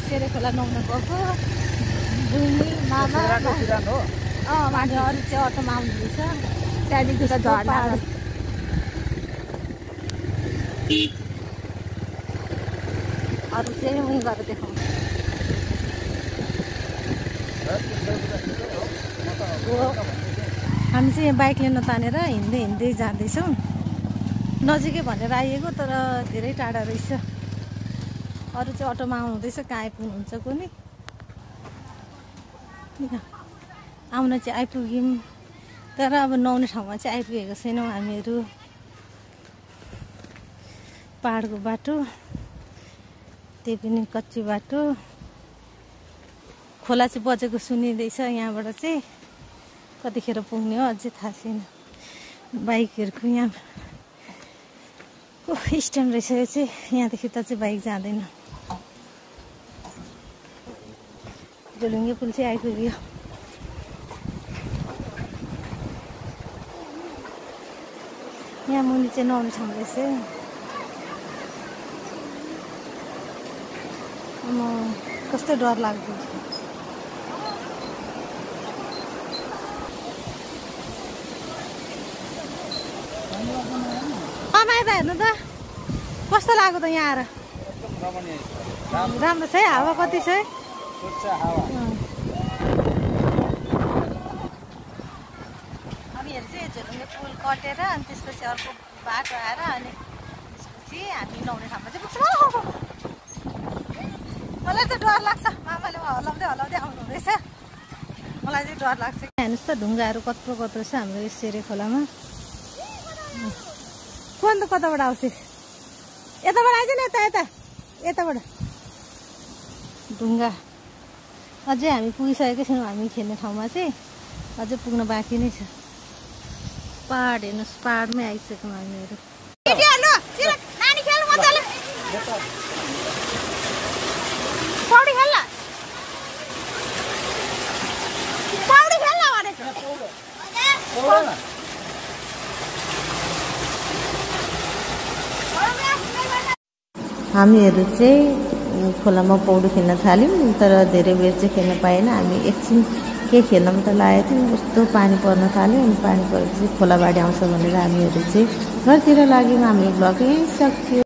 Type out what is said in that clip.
सेरे खोला नुहाउन गएको बुढी मामा माथि अरू चाहिँ अटोमा आउनुहुँदैछ त्यहाँदेखि त झर्ना अरू चाहिँ उयो गरेर देखाउँ हामी चाहिँ यहाँ बाइक लिन तानेर हिँड्दै हिँड्दै जाँदैछौँ नजिकै भनेर आइएको तर धेरै टाढा रहेछ अरू चाहिँ अटोमा आउनुहुँदैछ कहाँ आइपुग्नुहुन्छ कुनै आउन चाहिँ आइपुग्यौँ तर अब नुहाउने ठाउँमा चाहिँ आइपुगेको छैनौँ हामीहरू पहाडको बाटो त्यही पनि कच्ची बाटो खोला चाहिँ बजेको सुनिँदैछ यहाँबाट चाहिँ कतिखेर पुग्ने हो अझै थाहा छैन बाइकहरूको यहाँ स्ट्यान्ड रहेछ यो चाहिँ यहाँदेखि त चाहिँ बाइक जाँदैन झोलुङ्गे पुल चाहिँ आइपुग्यो यहाँ मुनि चाहिँ नुहाउने ठाउँ रहेछ कस्तो डर लाग्दो आमाइ त हेर्नु त कस्तो लाग्यो त यहाँ आएर राम्रो छ है हावा कति छ है हामीहरू चाहिँ झोलुङ्गे पुल कटेर अनि त्यसपछि अर्को बाटो आएर अनि त्यसपछि हामी नुहाउने ठाउँमा चाहिँ पुग्छौँ मलाई त डर लाग्छ मामाले हल्लाउँदै हल्लाउँदै आउनु हुँदैछ मलाई चाहिँ डर लाग्छ हेर्नुहोस् त ढुङ्गाहरू कत्रो कत्रो छ हाम्रो यो सेरे खोलामा कुन त कताबाट आउँछ यताबाट आइज नि यता यताबाट ढुङ्गा अझै हामी पुगिसकेकै छैनौँ हामी खेल्ने ठाउँमा चाहिँ अझै पुग्न बाँकी नै छ पहाड हेर्नुहोस् पहाडमै आइसक्यौँ हामीहरू पौडी खेल्न हामीहरू चाहिँ खोलामा पौडी खेल्न थाल्यौँ तर धेरै बेर चाहिँ खेल्न पाएन हामी एकछिन केही खेल्न मात्र लागेको थियौँ कस्तो पानी पर्न थाल्यो अनि पानी परेपछि खोलाबारी आउँछ भनेर हामीहरू चाहिँ घरतिर लाग्यौँ हाम्रो ब्लग यहीँ सक्यो।